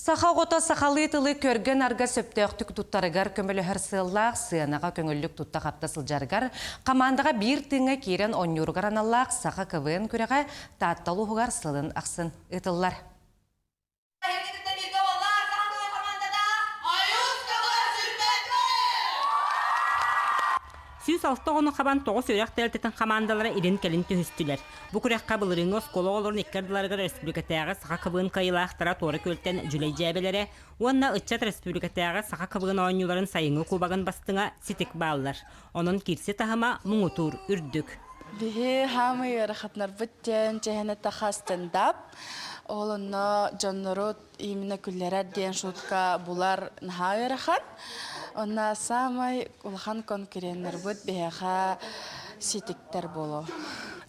Саха оҕото сахалыы тылы көргө-нарга сөптөөхтүк туттарыгар көмөлөһөр сыаллаах сыанаҕа көҥүллүк тутта-хапта сылдьарыгар хамаандаҕа биир тыыҥҥа киирэн оонньууругар аналлаах Саха КВН күрэҕэ Таатта улууһугар сылын ахсын ыытыллар. 106 оҕону хабан тоҕус үөрэх тэрилтэтин хамаандалара илин-кэлин түһүстүлэр. Бу күрэххэ былырыыҥҥы оскуола оҕолорун икки ардыларыгар республикатааҕы саха КВН кыайыылаахтара Туора Күөлтэн Дьүлэй дьээбэлэрэ уонна ыччат республикатааҕы саха КВН оонньууларын сайыҥҥы кубогын бастыҥа Ситик бааллар. Онон киирси таһыма муҥутуур үрдүк. Биһи хаамый ыарахатнарбыт диэн чэһэнэ таха стендап. Ол онно дьоннору именно күллэрэр диэн шутка булар наһаа ыарахан. Онно саамай улахан конкуреннарбыт биһиэхэ ситиктэр буолуо.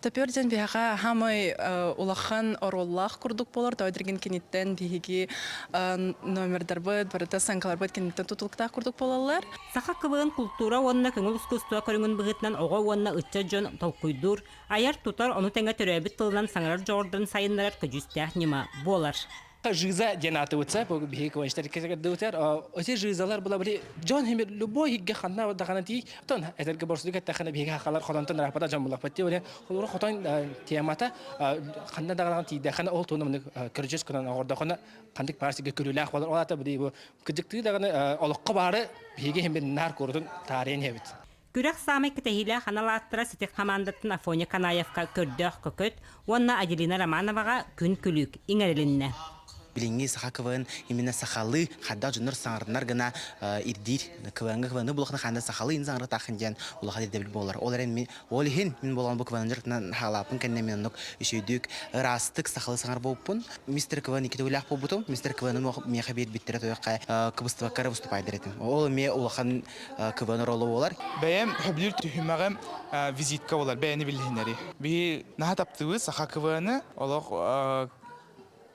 Топер диэн биһиэхэ хаамай улахан оруоллаах курдук буолар. Тоойдоргин киниттэн биһиги номердарбыт, барыта саҥкаларбыт киниттэн тутулуктаах курдук буолаллар. Саха КВН култуура уонна көҥүл ускуустуба көрүҥүн быһыытынан оҕо уонна ыччат дьон толкуйдуур, айар-тутар, ону тэҥэ төрөөбүт тылынан саҥарар дьоҕурдарын сайыннарар көдьүүстээх ньыма буолар. Жиза диэн аатыбытса, бу биһиги кванчтар кэрдибитэр. Эти жизалар была били дьон химир любой хигге ханна дахана ти тон этэргэ борсук эттэххинэ биһиги хахалар хотонтон рапата дьон булаппат ти оле холура хотон темата ханна даҕанан тиийдэххинэ ол туна муну көрдьүс кынан оҕордохуна хандык паарсига көрүүлээх болар ол ата били бу кыдьыктыы даҕаны олоххо баары биһиги химир наар курутун таарыйан иһэбит. Күрэх саамай кэтэһиилээх анал ааттара Ситик хамаандатын Афоня Канаевка Көрдөөх Көкөт уонна Аделина Романоваҕа Күн Күлүүк иҥэрилиннэ. Билиҥҥи саха КВН именно сахалыы хайдах дьоннор саҥарынар гына ирдиир. КВН-га КВН-ы булахына ханна сахалыы ин саҥарытааххын диэн улахан ирдэбил буолар. Ол эрэн мин ол иһин мин буолан бу КВН дьарыктанан хаалааппын кэннэ мин оннук үчүгэйдик ыраастык сахалыы саҥар буолбуппун. Мистер КВН икки төгүлээх буолбутум. Мистер КВН-ы миэхэ биэрбиттэрэ тойохха кыбыстыбакка эрэ выступайдар этим. Ол эмиэ улахан КВН оруола буолар. Бэйэм сөбүлүүр түһүмэҕим визитка буолар, бэйэни билиһиннэрии. Биһи наһаа таптыыбыт саха КВН-ы. Олох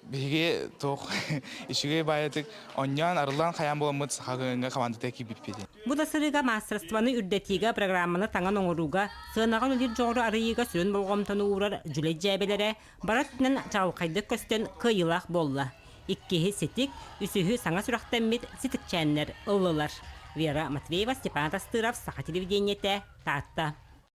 биһиги туох үчүгэй баайытык онньоон арыллан хайаан буоламмыт саха КВН-га командата киирбиппит. Бу да сырыыга маастарыстыбаны үрдэтиигэ, программаны таҥан оҥорууга, сыанаҕа үлэлиир дьоҕуру арыйыыга сүрүн болҕомтону уурар Дьүлэй дьээбэлэрэ бары өттүнэн чаҕылхайдык көстөн кыайыылаах буолла. Иккиһи Ситик, үсүһү саҥа сүрэхтэммит Ситикчээннэр ыллылар. Вера Матвеева, Степан Тастыров, Саха телевидениетэ, Таатта.